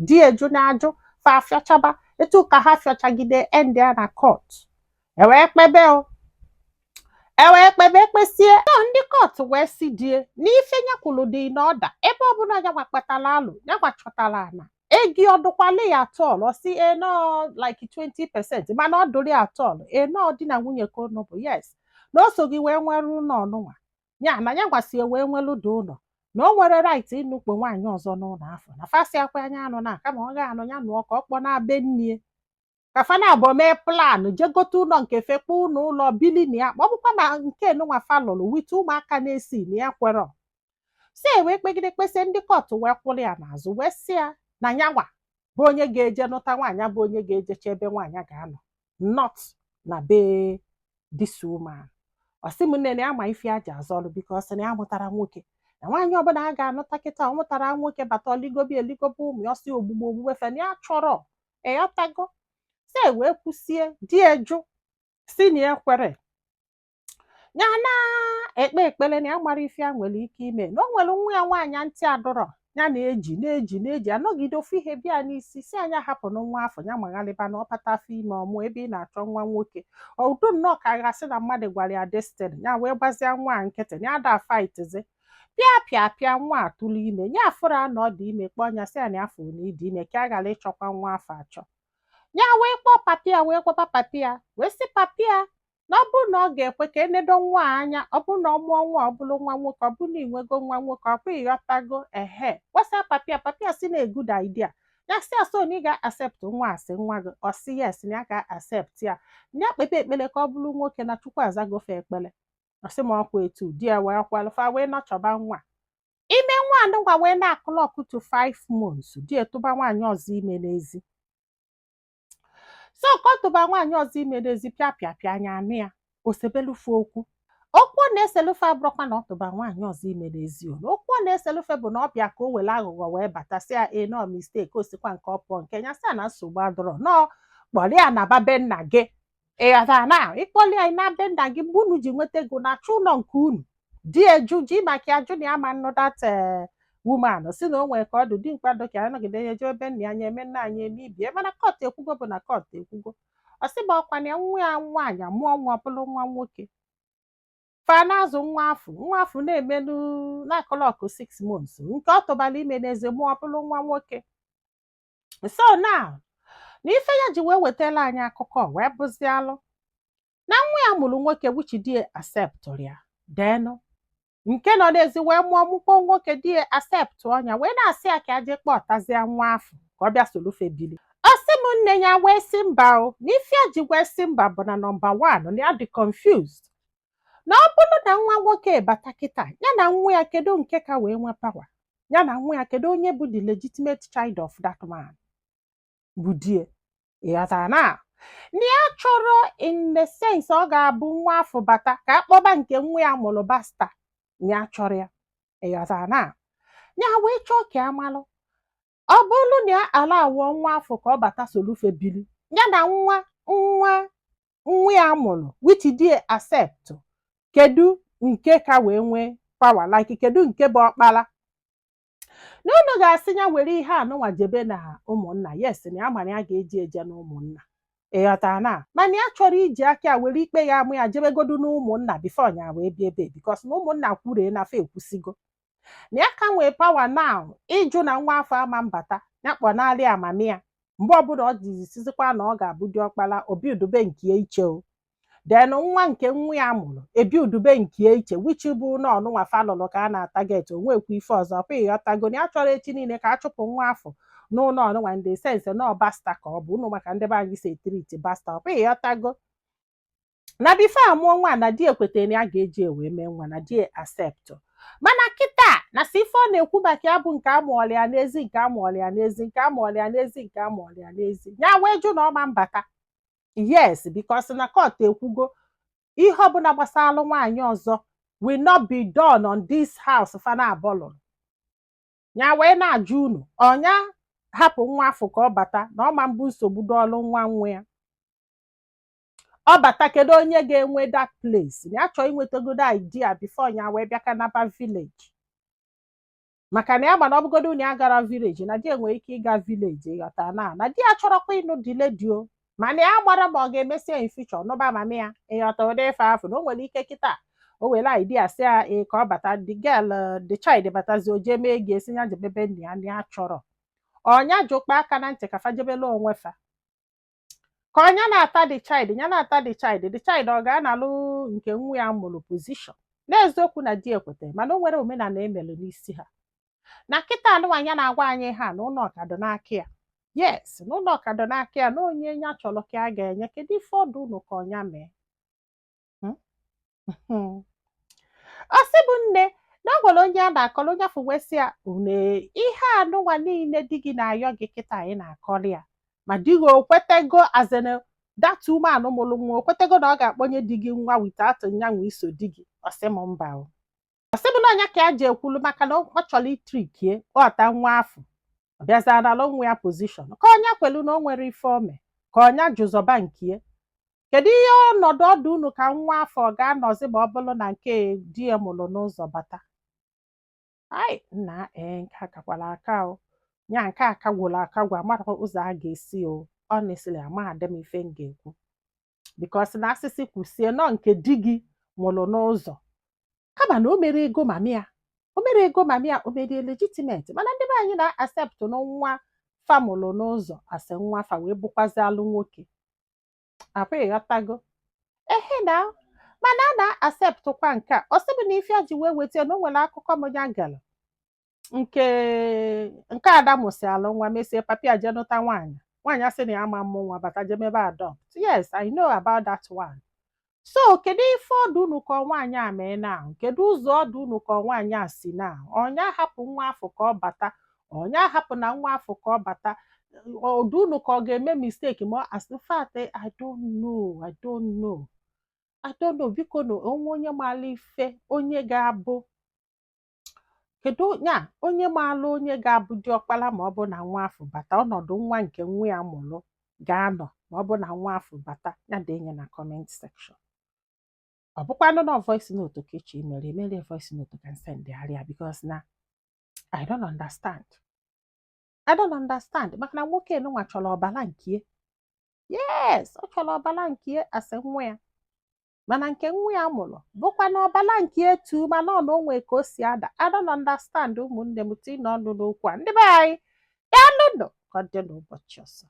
Di eju na ajụ fa afịọchaba etu ka ha fịọchagide end ya na court, ewee kpebe o, ewee kpebe, ekpesie. So ndị court wee si die n'ife nyakwulu dị n'ọda ebe ọbụla ya kpatara alụ ya chọtara ana egi ọdụkwala ya atọl. Ọ sị eno like 20%, mana ọ dụrụ ya atọl eno di na nwunye ka ụnụ bụ. Yes, na o so gị wee nwere ụlọ ọnụnwa ya na ya gwasie wee nwelu dị ụlọ, na o nwere right ịnụkpo nwaanyị ọzọ n'ụlọ afọ na fasị akwa anya anụ na kama ọ ga-anụ ya nụọ ka ọ kpọ na be nnie ka fa na-abụ mee plan jee gote ụlọ nke fekpa ụlọ ụlọ bili na ya ma ọ bụkwa na nke nụnwa fa lụrụ with ụmụaka na-esi na ya kwerọ si wee kpegide kpesị. Ndị court wee kwụrụ ya n'azụ, wee sị ya na nyanwa bụ onye ga-eje nụta nwaanyị, bụ onye ga-ejecha ebe nwaanyị ga-anọ, not na be this woman. Ọ sị m nne na ya ma ife ya ji azọ ọrụ because na ya mụtara nwoke na nwaanyị ọbụla a ga-anụta kịta ọ mụtara nwoke bata oligobi eligobe ụmụ ya ọsị ogbugbo ogbugbe fe na ya chọrọ ịghọtago. Si wee kwụsie, di eju si na ya kwere ya na-ekpe ekpere na ya mara ife ya nwere ike ime, na o nwere nwa ya nwaanyị ntị adọrọ ya na-eji na-eji na-eji anọgide ofu ihe bịa n'isi si anya hapụ na nwa afọ ya maghalịba na ọpata afọ ime ọmụ ebe ị na-achọ nwa nwoke udo nnọọ ka gasị na mmadụ gwara ya destiny ya wee gbazia nwa a nkịtị ya ada fightzi pịa pịa pịa. Nwa atụrụ ime ya afụrụ na ọ dị ime, kpọọ ya sị ya na afọ na ịdị ime ka a ghara ịchọkwa nwa afọ achọ. Ya wee kpọọ papi ya, wee gwaba papi ya, wee sị papi ya na ọ bụrụ na ọ ga-ekwe ka enedo nwa a anya, ọ bụrụ na ọ mụọ nwa, ọ bụrụ nwa nwoke, ọ bụrụ na ịnwego nwa nwoke, ọ bụ ịghọtago ehe. Gwasịa papi ya, papi ya si na a good idea. Ya sị ya so na ị ga-accept nwa asị nwa gị. Ọ sị yes, na ya ga-accept ya, na ya kpebe ekpere ka ọ bụrụ nwoke, na Chukwu azagofe ekpere. Ọ sị ma ọkwa etu di ya wee kwalụfa wee nọchọba nwa ime nwa anụnwa wee na-akụlọkụ to 5 months, di etụba nwaanyị ọzọ ime n'ezi. So ka ọ tụba nwaanyị ọzọ ime n'ezi, pịa pịa pịa anya anụ ya osebelufe okwu. Okwu ọ na-eselufe abụrụkwa na ọ tụba nwaanyị ọzọ ime n'ezi o, na okwu ọ na-eselufe bụ na ọ bịa ka o were aghụghọ wee bata, sị ya ee nọ mistake, o sikwa nke ọ pụọ nke ya, sị ya na nsogbu adọrọ nọọ kpọrọ ya na be nna gị. Ịghọtara na ịkpọli ya na be nna gị mgbe unu ji nweta ego na-achọ ụlọ nke unu. Di eju ji maka ya jụ na ya ma nnụ that woman, si na o nwere ka ọ dị dimkpa do ka ya nọgide ya eje ebe nna ya anya eme nna anyị eme ibie, mana court ekwugo bụ na court ekwugo. Ọ sị ma ọkwa na ya nwa ya nwaanyị mụọ nwa ọbụlụ nwa nwoke, fa na-azụ nwa afọ, nwa afọ na-emelu na-akọlọkụ 6 months, nke ọ tụbara ime n'eze mụọ ọbụlụ nwa nwoke. So now na ife ya ji wee wetara anyị akụkọ wee bụzialụ na nwa ya mụrụ nwoke, which di acceptụrụ ya, denụ nke nọ n'ezi wee mụọ mụkpọ nwoke, di ya accept ọnya, wee na-asị ya ka ya jee kpọtazie nwa afọ ka ọ bịa solufe bili. Ọ sị m nne ya wee sị mba o, na ife ya ji wee sị mba bụ na number one, na ya dị confused na ọ bụrụ na nwa nwoke bata kịta, ya na nwa ya kedu nke ka wee nwee power? Ya na nwa ya, kedu onye bụ the legitimate child of that man bụ die? Ịghọtara na ya chọrọ in the sense ọ ga-abụ nwa afọ bata ka akpọba nke nwa ya mụrụ bastard, ya chọrọ ya. Ịghọtara na ya wee chọọ ka amalụ ọ bụrụ na ya ala awụọ nwa afọ ka ọ bata solufe bili, ya na nwa nwa nwa ya mụrụ which di accept, kedu nke ka wee nwee power? Like kedu nke bụ ọkpara? Na unu ga-asị ya were ihe anụnwa jebe na ụmụnna. Yes, na ya mara ya ga-eji eje na ụmụnna. Ịghọtara na mana ya chọrọ iji aka ya were ikpe ya amụ ya jebegodu na ụmụnna before ya wee bịa ebe, because na ụmụnna kwure na fa ekwusigo na ya ka nwee power now ịjụ na nwa afọ ama mbata ya kpọnarị amami ya mgbe ọbụla ọ jizi sizikwa na ọ ga-abụ diọkpara obi udube nke iche o. Then nwa nke nwa ya mụrụ ebi udube nke iche, which bụ na ọnụnwa falụlụ ka a na-ataget onwekwa ife ọzọ kwa. Ịghọtago na ya chọrọ echi niile ka a chụpụ nwa afọ n'ụlọ ọnụnwa ndị sense na ọ bastard ka ọ bụ ụnụ, maka ndị be anyị si etreat bastard ọkwa. Ịghọtago na before amụọ nwa na di ekwetara na ya ga-eji wee mee nwa na di accept, mana kịta na si ife ọ na-ekwu maka ya bụ nke amụọla ya n'ezi, nke amụọla ya n'ezi, nke amụọla ya n'ezi, nke amụọla ya n'ezi, ya wee jụ na ọma mbata. Yes, because na court ekwugo ihe ọbụla gbasara nwaanyị ọzọ will not be done on this house fana abụọ. Ya wee na-ajụ unu, ọnya hapụ nwa afọ ka ọ bata na ọma mbụ nsogbu dọọlụ nwa nwa ya ọ bata, kedu onye ga-enwe that place? Na ya chọọ inwetagodo idea before ya wee bịa ka naba village. Maka na ya ma na ọ bụgodu na ya gara village, na di ya nwere ike ịga village. Ịghọta na di ya chọrọkwa ịnụ the lady o, mana ya gbara ma ọ ga-emesi ya in future nụba mama ya. Ịghọta ụdị ife afụ na o nwere ike kịta o were idea sị ya ee ka ọ bata, the girl, the child batazi, o jee mee ga-esi ya jebebe nna ya, na ya chọrọ ọnya jụkpa aka na ntị ka fa jebele onwe fa, ka ọnya na-ata the child, ya na-ata the child, the child ọ ga-analụ nke nwa ya mụrụ position. N'eziokwu na di ekwete, mana o nwere omenala emelụ n'isi ha na kịta anụnwa na-agwa anyị ha na ụlọ ọkado n'aka ya. Yes, na ụlọ ọkado n'aka ya, na onye ya chọrọ ka a ga-enye. Kedu ife ọdụ unu ka ọnya mee? Ọ sị bụ nne na ọ gwara onye a na-akọrọ, onye afọ wee sị ya une ihe anụnwa niile di gị na-ayọ gị kịta anyị na-akọrọ ya, ma di gị o kwetego, azene that woman mụrụ nwa o kwetego na ọ ga-akpọnye di gị nwa without nyanwa iso di gị? Ọ sị m mba o. Ọ sị m na ọnya ka ya ji ekwulu maka na ọ chọrọ itrikie ọta nwa afọ, ọ bịazara nwa ya position, ka ọnya kwelu na o nwere ife ome, ka ọnya jụzọba nkie. Kedu ihe ọnọdụ ọdụ unu ka nwa afọ ga-anọzi ma ọ bụrụ na nke di ya mụrụ n'ụzọ bata? Ai, nna ee, nke a kakwara aka o. Nya nke a kagwụrụ akagwụ, amara ụzọ a ga-esi o. Honestly, amaghadị m ife m ga-ekwu, because na asịsị kwusie nọ nke di gị nwụrụ n'ụzọ, kama na o mere ego mami ya, o mere ego mami ya, o merie legitimate. Mana ndị be anyị na-accept na nwa famụlụ n'ụzọ asị nwa fa wee bụkwazi alụ nwoke akwa. Ịghọtago? Ehe, na mana a na-acceptkwa nke a. Ọ sị bụ na ife a ji wee weta na o nwere akụkọ m ya gara nke nke ada mụsị alụ nwa, mesie papi jee nụta nwaanyị, nwaanyị asị na ya ama mmụ nwa, bata jee mebe adopt. Yes, I know about that one. So kedu ife ọdụ unu ka nwaanyị a mee na kedu ụzọ ọdụ unu ka nwaanyị a si na ọnya hapụ nwa afọ ka ọ bata, ọnya hapụ na nwa afọ ka ọ bata ọdụ unu, ka ọ ga-eme mistake ma as in fact, I don't know, I don't know, I don't know. Biko na onwe onye maara ife onye ga-abụ, kedu nya onye maara onye ga-abụ diọkpara ma ọ bụ na nwa afọ bata, ọnọdụ nwa nke nwa ya mụrụ ga-anọ ma ọ bụ na nwa afọ bata ya, denye na comment section. Ọ bụkwanụ na voice note ka echi mere emere voice note ka sendịgharịa, because na I don't understand, I don't understand. Maka na nwoke nụnwa chọrọ ọbara nke, yes, ọ chọrọ ọbara nke asị nwa ya, mana nke nwa ya mụrụ bụkwa na ọbara nke etu, mana ọ na onwe ka o si ada. I don't understand. Ụmụnne m, tinye ọnụ n'okwu a. Ndị be anyị, daalụnụ. Ka ọ dị n'ụbọchị ọzọ.